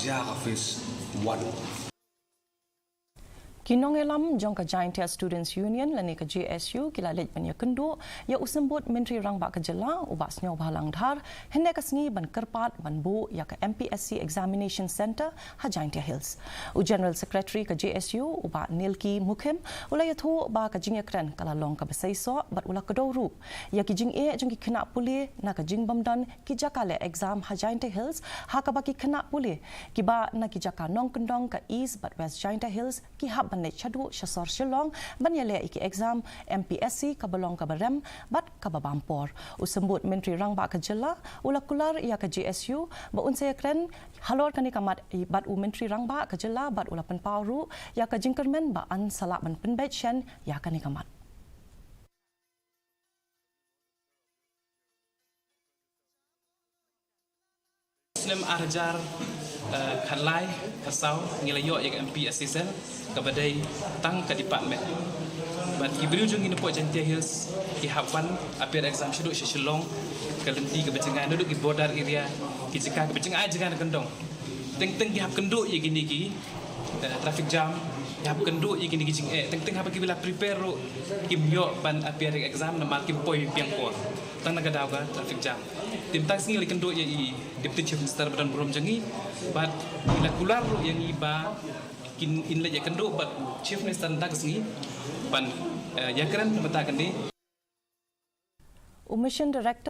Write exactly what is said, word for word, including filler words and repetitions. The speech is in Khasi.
Jia ka phase one. Ki nongïalam jong ka Jaintia Students Union lane ka J S U ki la leit ban ïakynduh ïa u symbud Myntri Rangbah ka jylla u Bah Sniawbhalang Dhar hynne ka sngi ban kyrpad ban buh ïa ka M P S C Examination Centre ha Jaintia Hills. U General Secretary ka J S U u Bah Nilki Mukhim u la ïathuh ba ka jingïakren ka la long kaba seisoh bad u la kdew ruh ïa ki jingeh jong ki khynnah pule na ka jingbymdon ki jaka leh exam ha Jaintia Hills, ha kaba ki khynnah pule kiba na ki jaka nongkyndong ka East bad West Jaintia Hills ki hap ban leit shaduh sha sor Shillong ban ïaleh ïa ki exam M P S C kaba long kaba rem bad kaba bam por. U symbud Myntri Rangbah ka jylla u la kular ïa ka J S U ba un sa ïakren halor kane ka mat bad u Myntri Rangbah ka jylla bad u la pynpaw ruh ïa ka jingkyrmen ba yn sa lah ban pynbeit shen ïa kane ka mat. Snem ar hajar khatlai khatsaw ngi la ïoh ïa ka M P S C cell kaba dei tang ka department. Bad ki briew jong ngi na poh Jaintia Hills ki hap wan appear exam shaduh sha Shillong, ka lynti kaba jngai naduh ki border area, ki jaka kaba jngai jngai na kyndong. Teng teng ki hap kynduh ïa kine ki traffic jam, ki hap kynduh ïa kine ki jingeh, teng teng haba ki la prepare ruh kim ïoh ban appear exam namar kim poi biang por tang na ka daw ka traffic jam. Te mynta ka sngi la kynduh ïa i Deputy Chief Minister ba don burom jong ngi bad i la kular ruh ïa ngi ba kin, in leit ïakynduh bad u Chief Minister mynta ka sngi ban ïakren mynta kane. U Mission Director